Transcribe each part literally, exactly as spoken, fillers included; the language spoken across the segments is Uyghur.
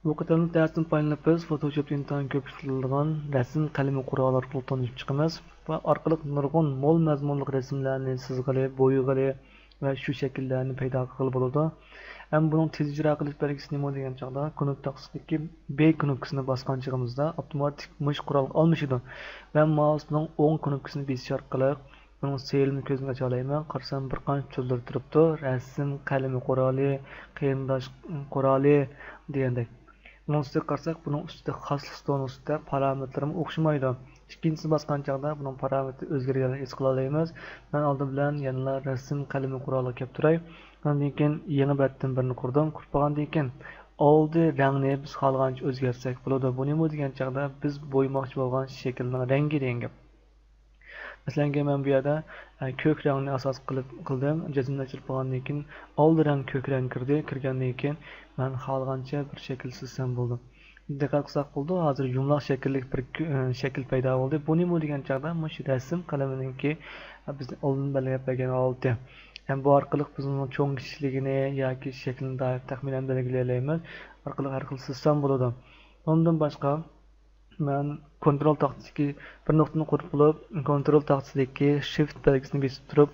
بۇ قېتىملىق دەرستىن پايدىلىنىپ، بىز فوتوشوپتا ئىنتايىن كۆپ ئىشلىتىلىدىغان رەسىم قەلىمى قورالى ئارقىلىق تونۇشۇپ چىقىمىز. بۇ ئارقىلىق نۇرغۇن مول مەزمۇنلۇق رەسىملەرنى سىزغىلى، بويىغىلى ۋە شۇ شەكىللەرنى پەيدا قىلغىلى بولىدۇ. ھەم بۇنىڭ تېز ئىجرا قىلىش بەلگىسى نېمە دېگەن چاغدا، كۇنۇپ تاختىسىدىكى بى كۇنۇپكىسىنى باسقان چېغىمىزدا ئاپتوماتىك مۇشۇ قورالغا ئالمىشىدۇ ۋە مائۇسنىڭ ئوڭ كۇنۇپكىسىنى بېسىش ئارقىلىق بۇنىڭ سېرىنى كۆزدىن ئاچالايمەن. قارىسام، بىر قانچە تۈرلىرى تۇرۇپتۇ. رەسىم قەلىمى قورالى، قېرىنداش قورالى دېگەندەك. بۇنىڭ ئۈستىگە قارىساق، بۇنىڭ ئۈستىدە خاسلىق ستونىسىدا پارامېتىرىمۇ ئوخشىمايدۇ. ئىككىنچىسىنى باسقان چاغدا بۇنىڭ پارامېتىرى ئۆزگەرگەنلىكىنى ھېس قىلالايمىز. مەن ئالدى بىلەن يەنىلا رەسىم قەلىمى قورالىغا كەپ تۇراي. ئاندىن كېيىن يېڭى بەتتىن بىرنى قۇردۇم. قۇرۇپ بولغاندىن كېيىن ئالدى رەڭنى بىز خالىغانچە ئۆزگەرتسەك بولىدۇ. بۇ نېمە دېگەن چاغدا بىز بويىماقچى بولغان شەكىلنىڭ رەڭگى دېگەن گەپ. مەسىلەنكى، مەن بۇ يەردە، ئە، كۆك رەڭنى ئاساس قىلىپ قىلدىم. جەزمىنى ئۆچۈرۈپ بولغاندىن كېيىن، ئالدى رەڭ كۆك رەڭ كىردى. كىرگەندىن كېيىن، مەن خالىغانچە بىر شەكىل سىزسام بولدى. دىققەت قىلساق بولىدۇ، ھازىر يۇمىلاق شەكىللىك بىر كۆ-، ئە، شەكىل پەيدا بولدى. بۇ نېمە دېگەن چاغدا، مۇشۇ رەسىم قەلىمىنىڭكى، ئە، بىزنى ئالدىن بەلگىلەپ بەرگەن ھالىتى. ھەم بۇ ئارقىلىق بىز ئۇنىڭ چوڭ كىچىكلىكىنى ياكى شەكلىنى دائىر تەخمىنەن بەلگىلىيەلەيمىز. ئارقىلىق ھەر خىل سىزسام بولىدۇ. ئۇنىڭدىن باشقا، مەن كونترول تاختىسىدىكى بىر نۇقتىنى قۇرۇپ بولۇپ، كونترول تاختىسىدىكى شىفت بەلگىسىنى بېسىپ تۇرۇپ،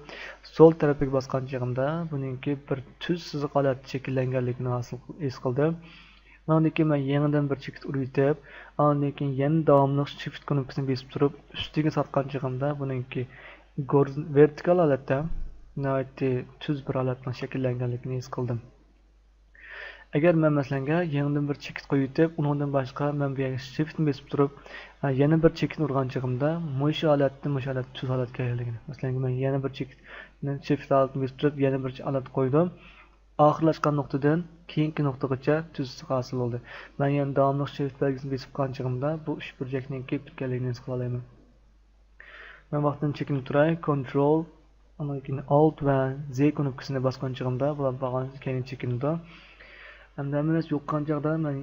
سول تەرىپىگە باسقان چېغىمدا بۇنىڭكى بىر تۈز سىزىق ھالەتتە شەكىللەنگەنلىكىنى ھاسىل، ھېس قىلدىم. ئاندىن كېيىن مەن يېڭىدىن بىر چېكىت ئۇرۇۋېتىپ، ئاندىن كېيىن يەنە داۋاملىق شىفت كۇنۇپكىسىنى بېسىپ تۇرۇپ، ئۈستىگە تارتقان چېغىمدا بۇنىڭكى گور-، ۋېرتىكال ھالەتتە ناھايىتى تۈز بىر ھالەتنىڭ شەكىللەنگەنلىكىنى ھېس قىلدىم. ئەگەر مەن، مەسىلەنگە، يېڭىدىن بىر چېكىت قويۇۋېتىپ، ئۇنىڭدىن باشقا مەن بۇ يەرگە شىفتنى بېسىپ تۇرۇپ، ئە، يەنە بىر چېكىتنى ئۇرغان چېغىمدا، مۇشۇ ھالەتتىن مۇشۇ ھالەتكە تۈز ھالەتكە كەلگىنى. مەسىلەنگە، مەن يەنە بىر چېكىتنى شىفت ھالىتىنى بېسىپ تۇرۇپ، يەنە بىر ھالەتكە قويدۇم. ئاخىرلاشقان نۇقتىدىن كېيىنكى نۇقتىغىچە تۈز سىزىق ھاسىل بولدى. مەن يەنە داۋاملىق شىفت بەلگىسىنى بېسىپ قالغان چېغىمدا، بۇ ئۈچ بۇرجەكنىڭكى پۈتكەنلىكىنى ھېس قىلالايمەن. مەن ۋاقتىدىن چېكىنىپ تۇراي، كونترول، ئاندىن كېيىن ئالت ۋە زې كۇنۇپكىسىنى باسقان چېغىمدا بۇلار بارغانسېرى كەينىگە چېكىنىدۇ. ئەمدى ھەممە نەرسە يوقىغان چاغدا مەن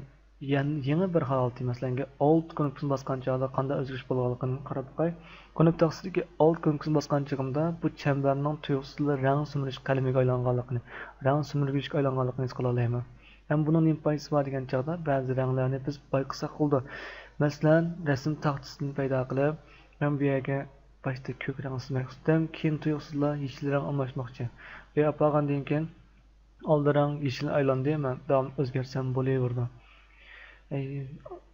يەن-، يېڭى بىر ھالىتى، مەسىلەنگە، ئالت كۇنۇپكىسىنى باسقان چاغدا قانداق ئۆزگىرىش بولىدىغانلىقىنى قاراپ باقاي. كۇنۇپ تاختىسىدىكى ئالت كۇنۇپكىسىنى باسقان چېغىمدا بۇ چەمبەرنىڭ تۇيۇقسىزلا رەڭ سۈمۈرۈش قەلىمىگە ئايلانغانلىقىنى، رەڭ سۈمۈرگۈچكە ئايلانغانلىقىنى ھېس قىلالايمەن. ھەم بۇنىڭ نېمە پايدىسى بار دېگەن چاغدا، بەزى رەڭلەرنى بىز بايقىساق بولىدۇ. مەسىلەن، رەسىم تاختىسىدىن پەيدا قىلىپ، مەن بۇ يەرگە باشتا كۆك رەڭ سىزمەكچى ئىدىم، كېيىن تۇيۇقسىزلا يېشىل رەڭ ئالماشماقچى. بۇ يەرگە ئاپارغاندىن كېيىن، ئالدى رەڭ يېشىل ئايلاندى، مەن داۋاملىق ئۆزگەرتسەم بولۇۋېرىدۇ. ئەي،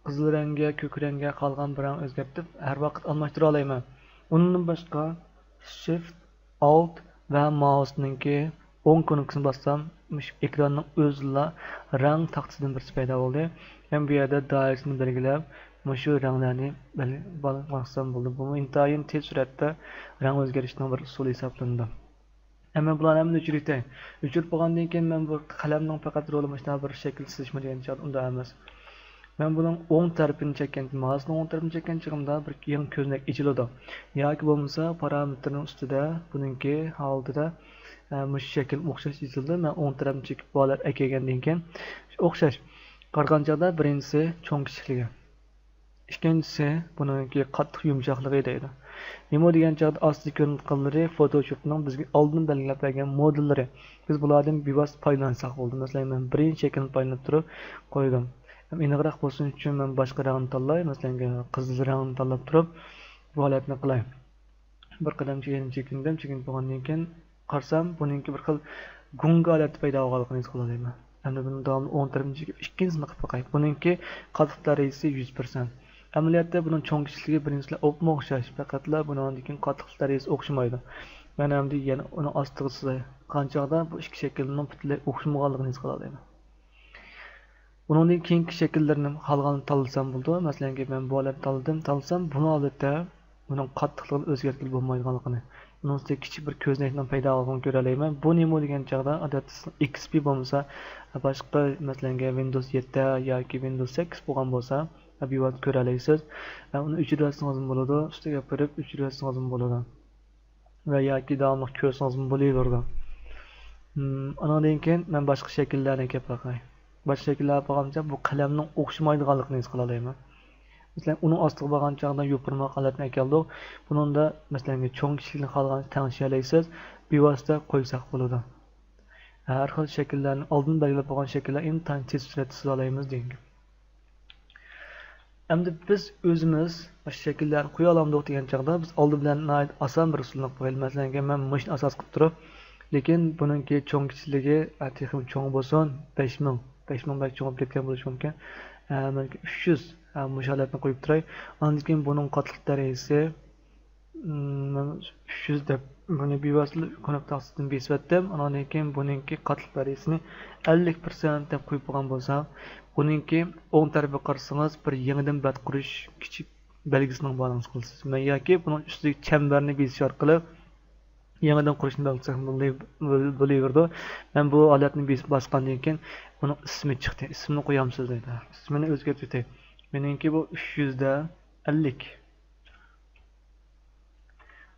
قىزىل رەڭگە، كۆك رەڭگە، خالىغان بىر رەڭ ئۆزگەرتىپ، ھەر ۋاقىت ئالماشتۇرالايمەن. ئۇنىڭدىن باشقا، شىفت، ئالت ۋە مائۇسنىڭكى ئوڭ كۇنۇپكىسىنى باسسام، مۇشۇ ئېكراننىڭ ئۆزىلا رەڭ تاختىسىدىن بىرسى پەيدا بولدى. مەن بۇ يەردە دائىرىسىنى بەلگىلەپ، مۇشۇ رەڭلەرنى بەل-، باسسام بولدى. بۇمۇ ئىنتايىن تېز سۈرئەتتە رەڭ ئۆزگەرتىشنىڭ بىر ئۇسۇلى ھېسابلىنىدۇ. ھەممە بۇلارنى ھەممىنى ئۆچۈرۈۋېتەي. ئۆچۈرۈپ بولغاندىن كېيىن، مەن بۇ قەلەمنىڭ پەقەت رولى مۇشۇنداق بىر شەكىل سىزىشمۇ دېگەن چاغدا ئۇنداق ئەمەس. مەن بۇنىڭ ئوڭ تەرىپىنى چەككەن، مائۇسنىڭ ئوڭ تەرىپىنى چەككەن چېغىمدا بىر يېڭى كۆزنەك ئېچىلىدۇ. ياكى بولمىسا پارامېتىرنىڭ ئۈستىدە بۇنىڭكى ھالىتىدە، ئە، مۇشۇ شەكىل ئوخشاش ئېچىلدى. مەن ئوڭ تەرەپنى چېكىپ بۇ ھالەتكە ئەكەلگەندىن كېيىن ئوخشاش قارىغان چاغدا بىرىنچىسى چوڭ كىچىكلىكى. ئىككىنچىسى، بۇنىڭكى قاتتىق يۇمشاقلىقى دەيدۇ. نېمە دېگەن چاغدا ئاستىدا كۆرۈنۈپ قالغىنى فوتوشوپنىڭ بىزگە ئالدىن بەلگىلەپ بەرگەن مودېللىرى. بىز بۇلاردىن بىۋاسىتە پايدىلانساق بولدى. مەسىلەن، مەن بىرىنچى شەكىلنى پايدىلىنىپ تۇرۇپ قويدۇم. ھەم ئېنىقراق بولسۇن ئۈچۈن مەن باشقا رەڭنى تاللاي. مەسىلەن، قىزىل رەڭنى تاللاپ تۇرۇپ بۇ ھالەتنى قىلاي. بىر قەدەم كېيىن چېكىندىم. چېكىنىپ بولغاندىن كېيىن قارىسام، بۇنىڭكى بىر خىل گۇڭگا ھالەتتە پەيدا بولغانلىقىنى ھېس قىلالايمەن. ئەمدى بۇنى داۋاملىق ئوڭ تەرىپىنى چېكىپ، ئىككىنچىسىنى قىلىپ باقاي. بۇنىڭكى قاتتىقلىق دەرىجىسى يۈز پىرسەنت. ئەمەلىيەتتە بۇنىڭ چوڭ كىچىكلىكى بىرىنچىسىدە ئوپمۇ ئوخشاش، پەقەتلا بۇنىڭدىن كېيىن قاتتىقلىق دەرىجىسى ئوخشىمايدۇ. مەن ئەمدى يەنە ئۇنىڭ ئاستىغا سىزاي. قانچاغدا بۇ ئىككى شەكىلنىڭ پۈتۈنلەي ئوخشىمىغانلىقىنى ھېس قىلالايمەن. بۇنىڭدىن كېيىنكى شەكىللىرىنى خالىغاننى تاللىسام بولىدۇ. مەسىلەنكى، مەن بۇ ھالەتنى تاللىدىم. تاللىسام، بۇنىڭ ئادەتتە بۇنىڭ قاتتىقلىقىنى ئۆزگەرتكىلى بولمايدىغانلىقىنى، ئۇنىڭ ئۈستىگە كىچىك بىر كۆزنەكنىڭ پەيدا بولغىنىنى كۆرەلەيمەن. بۇ نېمە دېگەن چاغدا، ئادەتتە سىز ئېكس پى بولمىسا، باشقا، مەسىلەنكى، ۋىندوۋس يەتتە ياكى ۋىندوۋس سەككىز بولغان بولسا، بىۋاسىتە كۆرەلەيسىز. ئۇنى ئۆچۈرۈۋەتسىڭىزمۇ بولىدۇ، ئۈستىگە ئاپىرىپ ئۆچۈرۈۋەتسىڭىزمۇ بولىدۇ. ۋە ياكى داۋاملىق كۆرسىڭىزمۇ بولۇۋېرىدۇ. ھىم، ئانىڭدىن كېيىن مەن باشقا شەكىللەرنى ئەكەپ باقاي. باشقا شەكىللەر بولغانچە بۇ قەلەمنىڭ ئوخشىمايدىغانلىقىنى ھېس قىلالايمەن. مەسىلەن، ئۇنىڭ ئاستىغا بارغان چاغدا يوپۇرماق ھالەتنى ئەكەلدۇق. بۇنىڭدا، مەسىلەن، چوڭ كىچىكلىكنى خالىغانچە تەڭشىيەلەيسىز. بىۋاسىتە قويساق بولىدۇ. ھەر خىل شەكىللەرنى، ئالدىن بەلگىلەپ قويغان شەكىللەر ئىنتايىن تېز سۈرئەتتە سىزالايمىز دېگەن گەپ. ئەمدى بىز ئۆزىمىز مۇشۇ شەكىللەرنى قويالامدۇق دېگەن چاغدا، بىز ئالدى بىلەن ناھايىتى ئاسان بىر ئۇسۇلنى قىلىپ باقايلى. مەسىلەن، مەن مۇشۇنى ئاساس قىلىپ تۇرۇپ، لېكىن بۇنىڭكى چوڭ كىچىكلىكى، ئە، تېخىمۇ چوڭ بولسۇن، بەش مىڭ، بەش مىڭ بەك چوڭ بولۇپ كەتكەن بولۇشى مۇمكىن. ئە، مەن ئۈچ يۈز، ئە، مۇشۇ ھالەتنى قويۇپ تۇراي. ئاندىن كېيىن بۇنىڭ قاتلىق دەرىجىسى، مم، مەن ئۈچ يۈز دەپ، بۇنى بىۋاسىتە كۇنۇپ تاختىسىدىن بېسىۋەتتىم. ئانىڭدىن كېيىن بۇنىڭكى قاتلىق دەرىجىسىنى ئەللىك پىرسەنت دەپ قويۇپ قويغان بولسام، بۇنىڭكى ئوڭ تەرىپىگە قارىسىڭىز، بىر يېڭىدىن بەت قۇرۇش كىچىك بەلگىسىنىڭ بارلىقىنى ھېس قىلىسىز. مەن ياكى بۇنىڭ ئۈستىگە چەمبەرنى بېسىش ئارقىلىق يېڭىدىن قۇرۇشنى بەلگىلىسەم بولۇۋېرىدۇ. مەن بۇ ھالەتنى بېسىپ باسقاندىن كېيىن، بۇنىڭ ئىسمى چىقتى. ئىسمىنى قويامسىز دەيدۇ. ئىسمىنى ئۆزگەرتىۋېتەي. مېنىڭكى بۇ ئۈچ يۈز دە ئەللىك.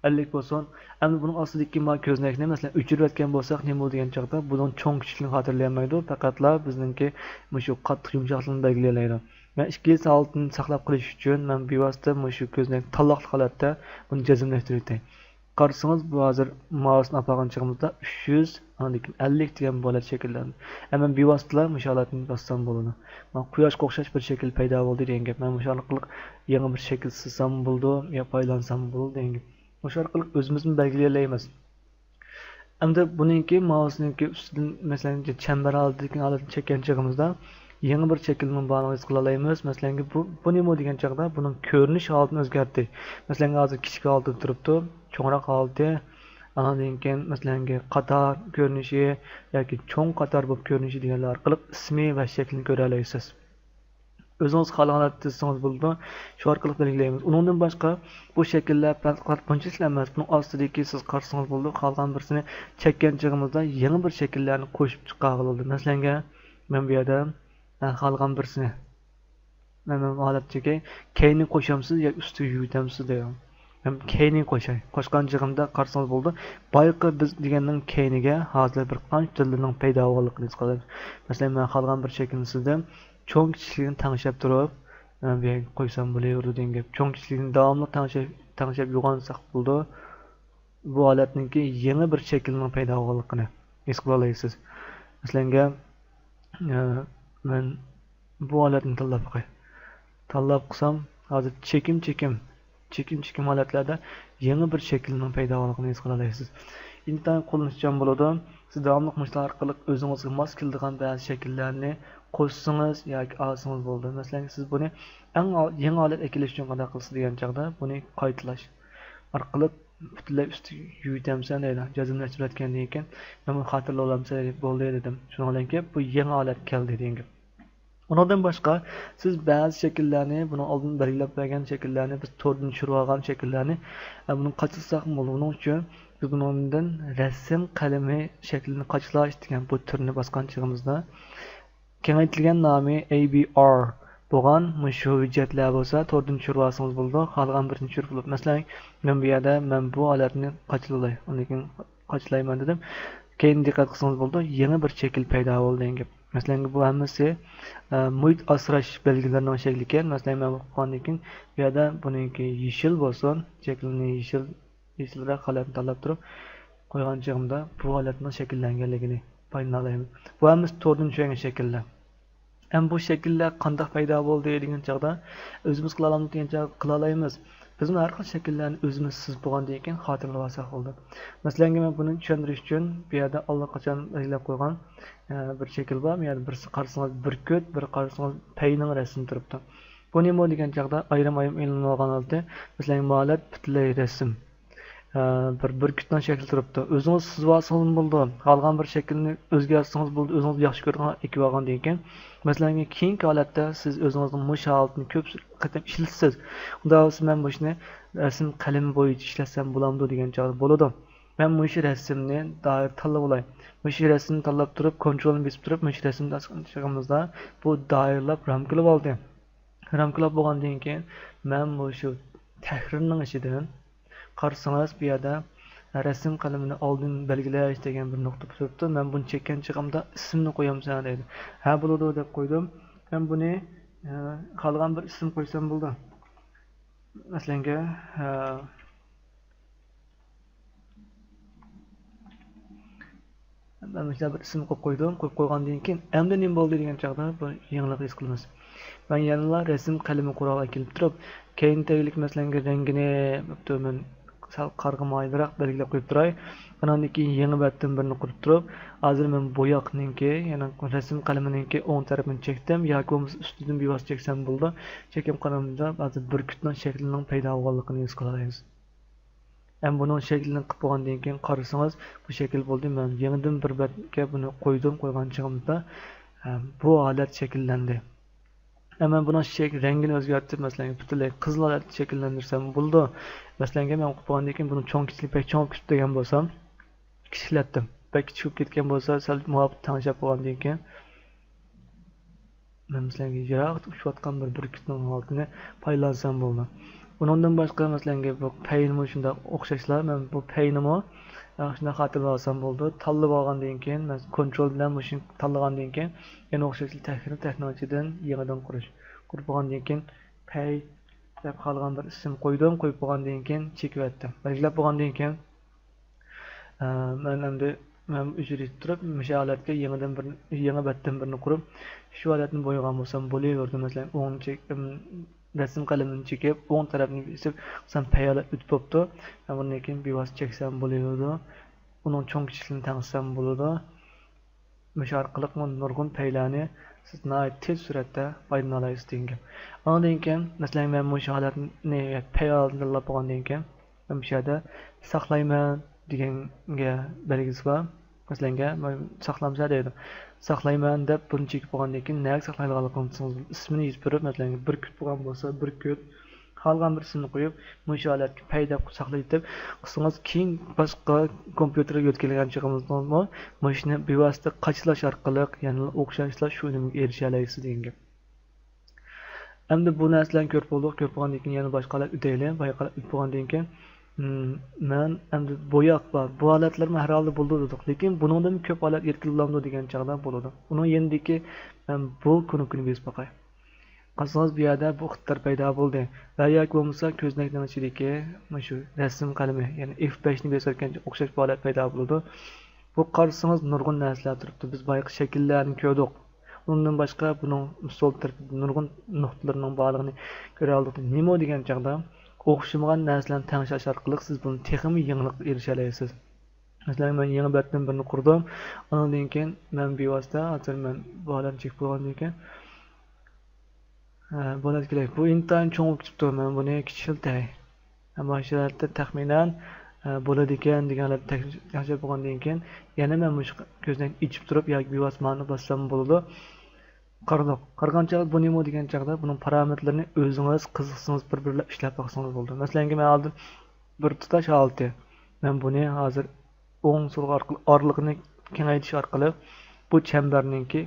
ئەللىك بولسۇن. ئەمدى بۇنىڭ ئاستىدىكى ما كۆزنەكنى، مەسىلەن، ئۆچۈرۈۋەتكەن بولساق نېمە بولىدۇ دېگەن چاغدا، بۇنىڭ چوڭ كىچىكلىكىنى خاتىرىلىيەلمەيدۇ، پەقەتلا بىزنىڭكى مۇشۇ قاتتىق يۇمشاقلىقنى بەلگىلىيەلەيدۇ. مەن ئىككىلىسى ھالىتىنى ساقلاپ قېلىش ئۈچۈن، مەن بىۋاسىتە مۇشۇ كۆزنەكنى تاللاقلىق ھالەتتە بۇنى جەزملەشتۈرۈۋېتەي. قارىسىڭىز، بۇ ھازىر مائۇسنى ئاپارغان چېغىمىزدا ئۈچ يۈز، ئاندىن كېيىن ئەللىك دېگەن بۇ ھالەت شەكىللەندى. ھەم مەن بىۋاسىتىلا مۇشۇ ھالەتنى باسسام بولىدۇ. مانا قۇياشقا ئوخشاش بىر شەكىل پەيدا بولدى دېگەن گەپ. مەن مۇشۇ ئارقىلىق يېڭى بىر شەكىل سىزسام بولىدۇ يا پايدىلانسام بولىدۇ دېگەن گەپ. مۇشۇ ئارقىلىق ئۆزىمىزنى بەلگىلىيەلەيمىز. ئەمدى بۇنىڭكى مائۇسنىڭكى ئۈستىدىن، مەسىلەن، چەمبەر ھالىتىدىكى ھالەتنى چەككەن چېغىمىزدا يېڭى بىر شەكىلنىڭ بارلىقىنى ھېس قىلالايمىز. مەسىلەنكى، بۇ، بۇ نېمە دېگەن چاغدا بۇنىڭ كۆرۈنۈش ھالىتىنى ئۆزگەرتتى. مەسىلەنكى، ھازىر كىچىك ھالىتىدە تۇرۇپتۇ، چوڭراق ھالىتى، ئاندىن كېيىن، مەسىلەنكى، قاتار كۆرۈنۈشى ياكى چوڭ قاتار بولۇپ كۆرۈنۈشى دېگەنلەر ئارقىلىق ئىسمى ۋە شەكلىنى كۆرەلەيسىز. ئۆزىڭىز خالىغان ھالەتتە تىزسىڭىز بولىدۇ. شۇ ئارقىلىق بەلگىلەيمىز. ئۇنىڭدىن باشقا بۇ شەكىللەر پەقەت بۇنچىلىكلا ئەمەس، بۇنىڭ ئاستىدىكى سىز قارىسىڭىز بولىدۇ. خالىغان بىرسىنى چەككەن چېغىمىزدا يېڭى بىر شەكىللەرنى قوشۇپ چىقارغىلى بولىدۇ. مەسىلەنگە، مەن بۇ يەردە، ھە، خالىغان بىرسىنى، مەن، مەن بۇ ھالەتتىكى كەينى قوشامسىز ياكى ئۈستىگە يۈگۈرتەمسىز دەيدۇ. مەن كەينى قوشاي. قوشقان چېغىمدا قارىسىڭىز بولىدۇ. بايىقى بىز دېگەننىڭ كەينىگە ھازىر بىر قانچە تۈرلىرىنىڭ پەيدا بولغانلىقىنى ھېس قىلىمىز. مەسىلەن، مەن خالىغان بىر شەكىلنى سىزدىم. چوڭ كىچىكلىكىنى تەڭشەپ تۇرۇپ، ئە، بۇ يەرگە قويسام بولۇۋېرىدۇ دېگەن گەپ. چوڭ كىچىكلىكىنى داۋاملىق تەڭشەپ، تەڭشەپ يوغانلىتساق بولىدۇ. بۇ ھالەتنىڭكى يېڭى بىر شەكلىنىڭ پەيدا بولغانلىقىنى ھېس قىلالايسىز. مەسىلەنگە، ئە، مەن بۇ ھالەتنى تاللاپ باقاي. تاللاپ قىلسام، ھازىر چېكىم-چېكىم، چېكىم-چېكىم ھالەتلەردە يېڭى بىر شەكىلنىڭ پەيدا بولغانلىقىنى ھېس قىلالايسىز. ئىنتايىن قوللىنىشچان بولىدۇ. سىز داۋاملىق مۇشۇلار ئارقىلىق ئۆزىڭىزگە ماس كېلىدىغان بەزى شەكىللەرنى قوشسىڭىز ياكى ئالسىڭىز بولىدۇ. مەسىلەن، سىز بۇنى ئەڭ ئال-، يېڭى ھالەت ئەكېلىش ئۈچۈن قانداق قىلىسىز دېگەن چاغدا، بۇنى قايتىلاش ئارقىلىق پۈتۈنلەي ئۈستىگە يۈگۈرتەمسەن دەيدۇ. جەزملەشتۈرۈۋەتكەندىن كېيىن، مەن بۇنى خاتىرىلەۋالامسەن دەپ، بولدى دېدىم. شۇنىڭ بىلەن كېلىپ بۇ يېڭى ھالەتكە كەلدى دېگەن گەپ. ئۇنىڭدىن باشقا، سىز بەزى شەكىللەرنى، بۇنىڭ ئالدىن بەلگىلەپ بەرگەن شەكىللەرنى، بىز توردىن چۈشۈرۈۋالغان شەكىللەرنى، ئە، بۇنى قاچىلىساق بولىدۇ. بۇنىڭ ئۈچۈن بىز بۇنىڭدىن رەسىم قەلىمى شەكلىنى قاچىلاش دېگەن بۇ تۈرنى باسقان چېغىمىزدا، كېڭەيتىلگەن نامى ئەي بى ئار بولغان مۇشۇ ھۆججەتلەر بولسا توردىن چۈشۈرۈۋالسىڭىز بولىدۇ. خالىغان بىرىنى چۈشۈرۈپ بولۇپ، مەسىلەن، مەن بۇ يەردە مەن بۇ ھالەتنى قاچىلاي، ئۇنىڭدىن كېيىن قاچىلايمەن دېدىم. كېيىن دىققەت قىلسىڭىز بولىدۇ، يېڭى بىر شەكىل پەيدا بولدى دېگەن گەپ. مەسىلەن، بۇ ھەممىسى، ئە، مۇھىت ئاسراش بەلگىلىرىنىڭ شەكلى ئىكەن. مەسىلەن، مەن بۇ قىلغاندىن كېيىن بۇ يەردە بۇنىڭكى يېشىل بولسۇن، شەكلىنى يېشىل، يېشىلراق ھالەتنى تاللاپ تۇرۇپ قويغان چېغىمدا بۇ ھالەتنىڭ شەكىللەنگەنلىكىنى بايانلايمەن. بۇ ھەممىسى توردىن چۈشۈرگەن شەكىللەر. ئەمما بۇ شەكىللەر قانداق پەيدا بولدى دېگەن چاغدا، ئۆزىمىز قىلالامدۇق دېگەن چاغدا قىلالايمىز. بىزمۇ ھەر خىل شەكىللەرنى ئۆزىمىز سىزىپ بولغاندىن كېيىن خاتىرىلىۋالساق بولىدۇ. مەسىلەنگە، مەن بۇنى چۈشەندۈرۈش ئۈچۈن بۇ يەردە ئاللىقاچان بەلگىلەپ قويغان، ئە، بىر شەكىل بار. بۇ يەردە بىرسى قارىسىڭىز بىر كۆت، بىر قارىسىڭىز پەينىڭ رەسىمى تۇرۇپتۇ. بۇ نېمە دېگەن چاغدا ئايرىم-ئايرىم ئېلىنىۋالغان ھالىتى، مەسىلەن، مۇ ھالەت پۈتۈنلەي رەسىم. ئە، بىر بۈركۈتنىڭ شەكلى تۇرۇپتۇ. ئۆزىڭىز سىزىۋالسىڭىزمۇ بولىدۇ. خالىغان بىر شەكىلنى ئۆزگەرتسىڭىز بولىدۇ. ئۆزىڭىز ياخشى كۆرىدىغان ئېكىۋالغاندىن كېيىن. مەسىلەن، كېيىنكى ھالەتتە سىز ئۆزىڭىزنىڭ مۇشۇ ھالىتىنى كۆپ قېتىم ئىشلىتىسىز. ئۇنداق بولسا مەن مۇشۇنى رەسىم قەلىمى بويىچە ئىشلەتسەم بولامدۇ دېگەن چاغدا بولىدۇ. مەن مۇشۇ رەسىمنى دائىرە تاللىۋالاي. مۇشۇ رەسىمنى تاللاپ تۇرۇپ، كونترولنى بېسىپ تۇرۇپ، مۇشۇ رەسىمنى ئاچقان چېغىمىزدا بۇ دائىرىلەپ رامكىلىۋالدى. رامكىلاپ بولغاندىن كېيىن، مەن مۇشۇ تەھرىرنىڭ ئىچىدىن قارىسىڭىز، بۇ يەردە رەسىم قەلىمىنى ئالدىن بەلگىلەش دېگەن بىر نۇقتا تۇرۇپتۇ. مەن بۇنى چەككەن چېغىمدا ئىسىمنى قويامسەن دەيدۇ. ھە، بولىدۇ دەپ قويدۇم. مەن بۇنى، ئە، خالىغان بىر ئىسىم قويسام بولىدۇ. مەسىلەنگە، ئە، مەن مۇشۇنداق بىر ئىسىم قويۇپ قويدۇم. قويۇپ قويغاندىن كېيىن ئەمدى نېمە بولدى دېگەن چاغدا بۇ يېڭىلىق ھېس قىلىمىز. مەن يەنىلا رەسىم قەلىمى قورالى ئەكېلىپ تۇرۇپ، كەينى تەگلىك مەسىلەنگە رەڭگىنى بوپتۇ، مەن سەل قارىغا مايىلراق بەلگىلەپ قويۇپ تۇراي. ئاناندىن كېيىن يېڭى بەتتىن بىرنى قۇرۇپ تۇرۇپ، ھازىر مەن بوياقنىڭكى، يەنى رەسىم قەلىمىنىڭكى ئوڭ تەرىپىنى چەكتىم ياكى بولمىسا ئۈستىدىن بىۋاسىتە چەكسەم بولىدۇ. چېكىپ قارىغاندا ھازىر بۈركۈتنىڭ شەكلىنىڭ پەيدا بولغانلىقىنى ھېس قىلالايسىز. ھەم بۇنىڭ شەكلىنى قىلىپ بولغاندىن كېيىن قارىسىڭىز، بۇ شەكىل بولدى. مەن يېڭىدىن بىر بەتكە بۇنى قويدۇم، قويغان چېغىمدا، ھە، بۇ ھالەت شەكىللەندى. ھە، مەن بۇنىڭ شەك-، رەڭگىنى ئۆزگەرتىپ، مەسىلەن، پۈتۈنلەي قىزىل ھالەتتە شەكىللەندۈرسەم بولىدۇ. مەسىلەنگە، مەن قىلىپ بولغاندىن كېيىن بۇنىڭ چوڭ كىچىكلىكى بەك چوڭ بولۇپ كېتىپ دېگەن بولسام، كىچىكلەتتىم. بەك كىچىك بولۇپ كەتكەن بولسا، سەل مۇۋاپىق تەڭشەپ بولغاندىن كېيىن، مەن مەسىلەنگە يىراقتا ئۇچۇۋاتقان بىر بۈركۈتنىڭ ھالىتىنى پايدىلانسام بولىدۇ. ئۇنىڭدىن باشقا، مەسىلەنگە بۇ پەينىمۇ شۇنداق ئوخشاشلا، مەن بۇ پەينىمۇ، ئە، شۇنداق خاتىرىلەپ ئالسام بولىدۇ. تاللىۋالغاندىن كېيىن، مەن كونترول بىلەن مۇشۇنى تاللىغاندىن كېيىن، يەنە ئوخشاشلا تەكرار تەكنىڭ ئىچىدىن يېڭىدىن قۇرۇش. قۇرۇپ بولغاندىن كېيىن، پەي دەپ خالىغان بىر ئىسىم قويدۇم. قويۇپ بولغاندىن كېيىن، چېكىۋەتتىم. بەلگىلەپ بولغاندىن كېيىن، ئە، مەن ئەمدى، مەن ئۆچۈرۈپ تۇرۇپ، مۇشۇ ھالەتكە يېڭىدىن بىر، يېڭى بەتتىن بىرنى قۇرۇپ، شۇ ھالەتنى بويىغان بولسام بولۇۋېرىدۇ. مەسىلەن، ئوڭ چېك-، ئىم، رەسىم قەلىمىنى چېكىپ، ئوڭ تەرەپنى بېسىپ، مەسىلەن، پەي ھالەت ئۆتۈپ بوپتۇ. مەن بۇندىن كېيىن بىۋاسىتە چەكسەم بولۇۋېرىدۇ. ئۇنىڭ چوڭ كىچىكلىكىنى تەڭشىسەم بولىدۇ. مۇشۇ ئارقىلىقمۇ نۇرغۇن پەيلەرنى سىز ناھايىتى تېز سۈرئەتتە پايدىلىنالايسىز دېگەن گەپ. ئاندىن كېيىن، مەسىلەن، مەن مۇشۇ ھالەتنى پەي ھالىتىنى تاللاپ بولغاندىن كېيىن، مەن مۇشۇ يەردە ساقلايمەن دېگەنگە بەلگىسى بار. مەسىلەنگە، مەن ساقلامسەن دەيدۇ. ساقلايمەن دەپ بۇنى چېكىپ بولغاندىن كېيىن، نەگە ساقلايدىغانلىقىنى بىلسىڭىز، ئىسمىنى يېزىپ بېرىپ، مەسىلەنگە، بۈركۈت بولغان بولسا، بۈركۈت، خالىغان بىر ئىسىمنى قويۇپ، مۇشۇ ھالەتكە پەي دەپ ساقلىۋېتىپ، قىلسىڭىز، كېيىن باشقا كومپيۇتېرغا يۆتكەلگەن چېغىمىزدىمۇ مۇشۇنى بىۋاسىتە قاچىلاش ئارقىلىق يەنىلا ئوخشاشلا شۇ ئۈنۈمگە ئېرىشەلەيسىز دېگەن گەپ. ئەمدى بۇ نەرسىلەرنى كۆرۈپ بولدۇق. كۆرۈپ بولغاندىن كېيىن يەنە باشقا ھالەتكە ئۆتەيلى. بايىقى ھالەتكە ئۆتۈپ بولغاندىن كېيىن، مم، مەن ئەمدى بوياق بار. بۇ ھالەتلەرمۇ ھەر ھالدا بولىدۇ دېدۇق. لېكىن بۇنىڭدىنمۇ كۆپ ھالەت يەتكىلى بولامدۇ دېگەن چاغدا بولىدۇ. ئۇنىڭ يېنىدىكى مەن بۇ كۇنۇپكىنى بېسىپ باقاي. قارىسىڭىز، بۇ يەردە بۇ ئىقتىدار پەيدا بولدى. ۋە ياكى بولمىسا كۆزنەكنىڭ ئىچىدىكى مۇشۇ رەسىم قەلىمى، يەنى ئېف بەشنى بېسىۋەتكەنچە ئوخشاش بۇ ھالەت پەيدا بولىدۇ. بۇ قارىسىڭىز نۇرغۇن نەرسىلەر تۇرۇپتۇ. بىز بايىقى شەكىللەرنى كۆردۇق. ئۇنىڭدىن باشقا بۇنىڭ سول تەرىپىدە نۇرغۇن نۇقتىلىرىنىڭ بارلىقىنى كۆرەلىدۇق. نېمە دېگەن چاغدا ئوخشىمىغان نەرسىلەرنى تەڭشەش ئارقىلىق سىز بۇنى تېخىمۇ يېڭىلىققا ئېرىشەلەيسىز. مەسىلەن، مەن يېڭى بەتتىن بىرنى قۇردۇم. ئۇنىڭدىن كېيىن مەن بىۋاسىتە، ھازىر مەن بۇ ئادەمنى چېكىپ بولغاندىن كېيىن، ھە، بۇنى كېلەي. بۇ ئىنتايىن چوڭ بولۇپ كېتىپتۇ. مەن بۇنى كىچىكلىتەي. مانا شۇ ھالەتتە تەخمىنەن، ھە، بولىدىكەن دېگەن ھالەتتە تەك-، تەكشۈرۈپ بولغاندىن كېيىن، يەنە مەن مۇشۇ كۆزنەكنى ئېچىپ تۇرۇپ ياكى بىۋاسىتە مانىنى باسسام بولىدۇ. قارىدۇق. قارىغان چاغدا بۇ نېمە دېگەن چاغدا بۇنىڭ پارامېتىرلىرىنى ئۆزىڭىز قىزىقسىڭىز بىر-بىرلەپ ئىشلەپ باقسىڭىز بولىدۇ. مەسىلەنگە مەن ھازىر بىر تۇتاش ھالىتى. مەن بۇنى ھازىر ئوڭ سول ئارقىلىق ئارىلىقىنى كېڭەيتىش ئارقىلىق بۇ چەمبەرنىڭكى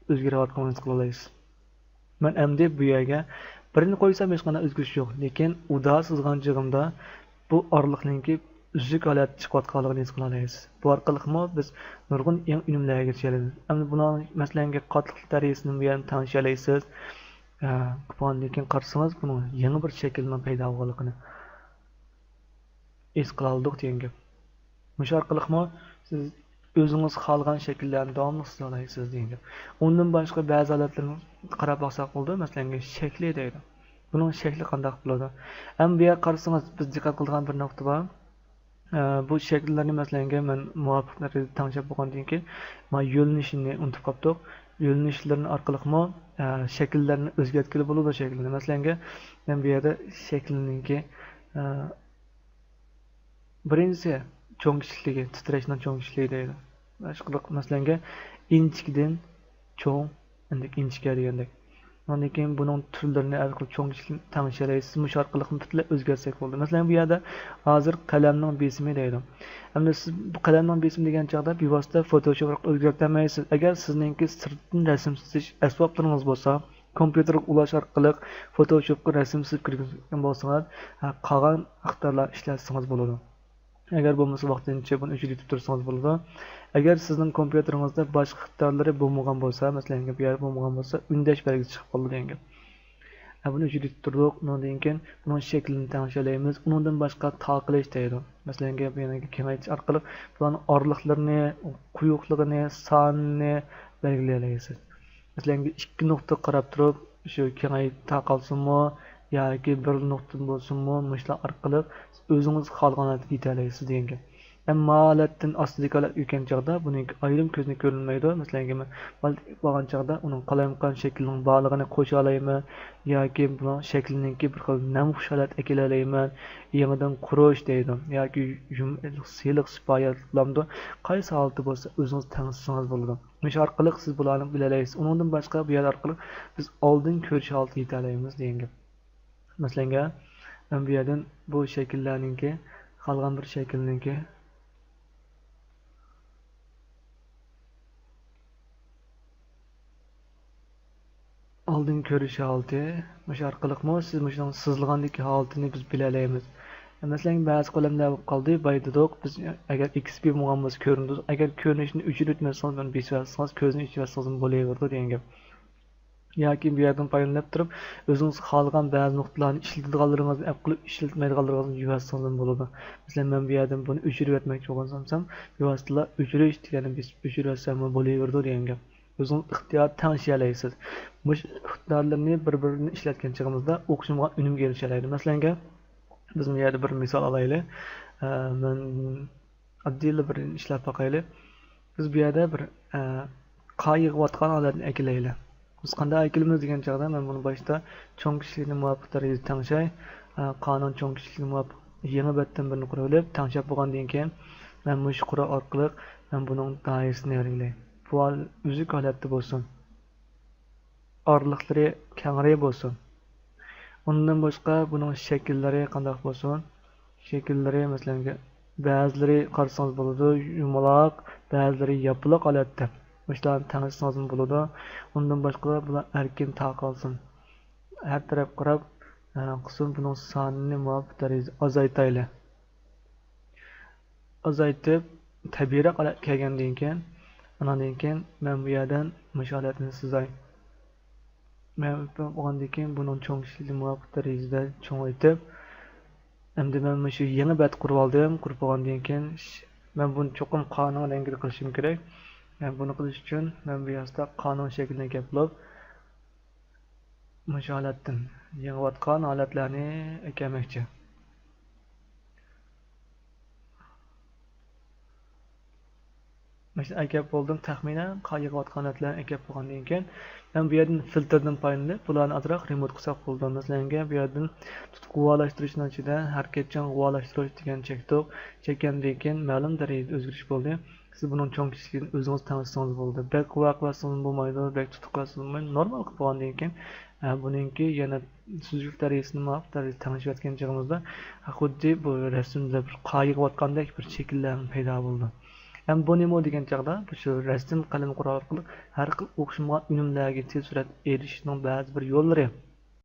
ئۆزگىرىۋاتقىنىنى ھېس قىلالايسىز. مەن ئەمدى بۇ يەرگە بىرنى قويسام ھېچقانداق ئۆزگىرىش يوق، لېكىن ئۇدا سىزغان چېغىمدا بۇ ئارىلىقنىڭكى ئۈزۈك ھالەتتە چىقىۋاتقانلىقىنى ھېس قىلالايسىز. بۇ ئارقىلىقمۇ بىز نۇرغۇن يېڭى ئۈنۈملەرگە ئېرىشەلەيمىز. ئەمدى بۇنىڭ مەسىلەنگە قاتتىقلىق دەرىجىسىنى بۇ يەردىن تەڭشىيەلەيسىز. ھە، قىلىپ بولغاندىن كېيىن قارىسىڭىز بۇنىڭ يېڭى بىر شەكىلنىڭ پەيدا بولغانلىقىنى ھېس قىلالىدۇق دېگەن گەپ. مۇشۇ ئارقىلىقمۇ سىز ئۆزىڭىز خالىغان شەكىللەرنى داۋاملىق سىزالايسىز دېگەن گەپ. ئۇندىن باشقا بەزى ھالەتلەرنى قاراپ باقساق بولىدۇ، مەسىلەنگە شەكلى دەيدۇ. بۇنىڭ شەكلى قانداق بولىدۇ؟ ئەمما بۇ يەرگە قارىسىڭىز، بىز دىققەت قىلىدىغان بىر نۇقتا بار. ئە، بۇ شەكىللەرنى مەسىلەنگە مەن مۇۋاپىق دەرىجىدە تەڭشەپ بولغاندىن كېيىن، مانا يۆنىلىشىنى ئۇنتۇپ قاپتۇق. يۆنىلىشلىرىنى ئارقىلىقمۇ، ئە، شەكىللەرنى ئۆزگەرتكىلى بولىدۇ شەكلىنى. مەسىلەنگە، مەن بۇ يەردە شەكلىنىڭكى، ئە، بىرىنچىسى چوڭ كىچىكلىكى، تىترەشنىڭ چوڭ كىچىكلىكى دەيدۇ. باشقىلىق، مەسىلەنگە، ئىنچىكىدىن چوڭ، ئەندىكى ئىنچىكە دېگەندەك. ئاندىن كېيىن بۇنىڭ تۈرلىرىنى ھەر خىل چوڭ كىچىكلىكنى تەڭشىيەلەيسىز. مۇشۇ ئارقىلىق پۈتۈنلەي ئۆزگەرتسەك بولىدۇ. مەسىلەن، بۇ يەردە ھازىر قەلەمنىڭ بېسىمى دەيدۇ. ئەمدى سىز بۇ قەلەمنىڭ بېسىمى دېگەن چاغدا بىۋاسىتە فوتوشوپ ئارقىلىق ئۆزگەرتەلمەيسىز. ئەگەر سىزنىڭكى سىرتتىن رەسىم سىزىش ئەسۋابلىرىڭىز بولسا، كومپيۇتېرغا ئۇلاش ئارقىلىق فوتوشوپقا رەسىم سىزىپ كىرگۈزگەن بولسىڭىز، ھە، قالغان ئىقتىدارلار ئىشلەتسىڭىز بولىدۇ. ئەگەر بولمىسا ۋاقتىنچە بۇنى ئۆچۈرۈۋېتىپ تۇرسىڭىز بولىدۇ. ئەگەر سىزنىڭ كومپيۇتېرىڭىزدا باشقا ئىقتىدارلىرى بولمىغان بولسا، مەسىلەن، بۇ يەردە بولمىغان بولسا، ئۈندەش بەلگىسى چىقىپ قالىدۇ دېگەن گەپ. ھە، بۇنى ئۆچۈرۈپ تۇردۇق. ئۇنىڭدىن كېيىن بۇنىڭ شەكلىنى تەڭشىيەلەيمىز. ئۇنىڭدىن باشقا تاقىلىش دەيدۇ. مەسىلەن، بۇ يەردىكى كېڭەيتىش ئارقىلىق بۇلارنىڭ ئارىلىقلىرىنى، قويۇقلۇقىنى، سانىنى بەلگىلىيەلەيسىز. مەسىلەن، ئىككى نۇقتىغا قاراپ تۇرۇپ، شۇ كېڭەيتىپ تاقالسۇنمۇ ياكى بىر نۇقتىدىن بولسۇنمۇ، مۇشۇلار ئارقىلىق ئۆزىڭىز خالىغان ھالەتكە يېتەلەيسىز دېگەن گەپ. ئەمما ھالەتتىن ئاستىدىكى ھالەتكە ئۆتكەن چاغدا بۇنىڭكى ئايرىم كۆزنى كۆرۈنمەيدۇ. مەسىلەن، مەن بالىدەك بولغان چاغدا ئۇنىڭ قالايمىقان شەكلىنىڭ بارلىقىنى قوشالايمەن ياكى بۇنىڭ شەكلىنىڭكى بىر خىل نەمخۇش ھالەت ئەكېلەلەيمەن، يېڭىدىن قۇرۇش دەيدۇ ياكى يۇم-، سىلىق سىپايى بولامدۇ، قايسى ھالىتى بولسا ئۆزىڭىز تەڭشىسىڭىز بولىدۇ. مۇشۇ ئارقىلىق سىز بۇلارنى بىلەلەيسىز. ئۇنىڭدىن باشقا بۇ يەر ئارقىلىق بىز ئالدىن كۆرۈش ھالىتىگە يېتەلەيمىز دېگەن گەپ. مەسىلەنگە، مەن بۇ يەردىن بۇ شەكىللەرنىڭكى، خالىغان بىر شەكىلنىڭكى ئالدىن كۆرۈش ھالىتى، مۇشۇ ئارقىلىقمۇ سىز مۇشۇنىڭ سىزىلغاندىكى ھالىتىنى بىز بىلەلەيمىز. مەسىلەن، بەزى قەلەملەر بولۇپ قالدى، بايا دېدۇق، بىز ئەگەر ئېكس بى بولغان بولسا كۆرۈنىدۇ، ئەگەر كۆرۈنۈشىنى ئۆچۈرۈۋەتمەسىڭىز، مۇنى بېسىۋەتسىڭىز، كۆزنى ئېچىۋەتسىڭىزمۇ بولۇۋېرىدۇ دېگەن گەپ. ياكى بۇ يەردىن پايدىلىنىپ تۇرۇپ، ئۆزىڭىز خالىغان بەزى نۇقتىلارنى ئىشلىتىدىغانلىرىڭىزنى ئەپ قىلىپ، ئىشلەتمەيدىغانلىرىڭىزنى يۇيۇۋەتسىڭىزمۇ بولىدۇ. مەسىلەن، مەن بۇ يەردىن بۇنى ئۆچۈرۈۋەتمەكچى بولغان بولسام، بىۋاسىتىلا ئۆچۈرۈش دېگەننى بېسىپ ئۆچۈرۈۋەتسەممۇ بولۇۋېرىدۇ دېگەن گەپ. ئۆزىڭىز ئىختىيار تەڭشىيەلەيسىز. مۇشۇ ئىقتىدارلىرىنى بىر-بىرىنى ئىشلەتكەن چېغىمىزدا ئوخشىمىغان ئۈنۈمگە ئېرىشەلەيدۇ. مەسىلەنگە، بىز بۇ يەردە بىر مىسال ئالايلى. ئە، مەن ئاددىيلا بىر ئىشلەپ باقايلى. بىز بۇ يەردە بىر، ئە، قا يىغىۋاتقان ھالەتنى ئەكېلەيلى. بىز قانداق ئەكېلىمىز دېگەن چاغدا، مەن بۇنى باشتا چوڭ كىچىكلىكنى مۇۋاپىق دەرىجىدە تەڭشەي. ئە، قانىڭ چوڭ كىچىكلىكىنى مۇۋاپىق يېڭى بەتتىن بىرنى قۇرۇۋېلىپ، تەڭشەپ بولغاندىن كېيىن، مەن مۇشۇ قورال ئارقىلىق مەن بۇنىڭ دائىرىسىنى بەلگىلەي. بۇ ھال ئۈزۈك ھالەتتە بولسۇن. ئارىلىقلىرى كەڭرى بولسۇن. ئۇندىن باشقا بۇنىڭ شەكىللىرى قانداق بولسۇن؟ شەكىللىرى، مەسىلەن، بەزىلىرى قارىسىڭىز بولىدۇ، يۇمىلاق، بەزىلىرى ياپىلاق ھالەتتە. مۇشۇلارنى تەڭشىسىڭىزمۇ بولىدۇ. ئۇندىن باشقا بۇلار ئەركىن تاقالسۇن. ھەر تەرەپ قاراپ، ئە، قىلسۇن، بۇنىڭ سانىنى مۇۋاپىق دەرىجىدە ئازايتايلى. ئازايتىپ، تەبىئىيرەك ھالەتكە كەلگەندىن كېيىن، ئاناندىن كېيىن مەن بۇ يەردىن مۇشۇ ھالەتنى سىزاي. مەن بولغاندىن كېيىن بۇنىڭ چوڭ كىچىكلىكىنى مۇۋاپىق دەرىجىدە چوڭايتىپ، ئەمدى مەن مۇشۇ يېڭى بەت قۇرۇۋالدىم. قۇرۇپ بولغاندىن كېيىن، ش-، مەن بۇنى چوقۇم قانىڭ رەڭگىدە قىلىشىم كېرەك. مەن بۇنى قىلىش ئۈچۈن، مەن بۇ ياستا قانىڭ شەكلىنى كەپ بولۇپ، مۇشۇ ھالەتتىن يېڭىۋاتقان ھالەتلەرنى ئەكەلمەكچى. مۇشۇنى ئەكەپ بولدۇم، تەخمىنەن قا يىغىۋاتقان ھالەتلەرنى ئەكەپ بولغاندىن كېيىن، مەن بۇ يەردىن فىلتىردىن پايدىلىنىپ، بۇلارنى ئازراق رېمونت قىلساق بولىدۇ. مەسىلەنگە، بۇ يەردىن تۇتۇق غۇۋالاشتۇرۇشنىڭ ئىچىدە ھەرىكەتچان غۇۋالاشتۇرۇش دېگەن چەكتۇق. چەككەندىن كېيىن مەلۇم دەرىجىدە ئۆزگىرىش بولدى. سىز بۇنىڭ چوڭ كىچىكلىكىنى ئۆزىڭىز تەڭشىسىڭىز بولىدۇ. بەك غۇۋا قىلىۋەتسىڭىزمۇ بولمايدۇ، بەك تۇتۇق قىلىۋەتسىڭىزمۇ بولمايدۇ. نورمال قىلىپ بولغاندىن كېيىن، ئە، بۇنىڭكى يەنە سۈزۈكلۈك دەرىجىسىنى مۇۋاپىق دەرىجىدە تەڭشىۋەتكەن چېغىمىزدا، خۇددى بۇ رەسىمدە بىر قا يىغىۋاتقاندەك بىر شەكىللەرمۇ پەيدا بولىدۇ. ھەم بۇ نېمە دېگەن چاغدا، بۇ شۇ رەسىم قەلىمى قورالى ئارقىلىق ھەر خىل ئوخشىمىغان ئۈنۈملەرگە تېز سۈرئەت ئېرىشىشنىڭ بەزى بىر يوللىرى.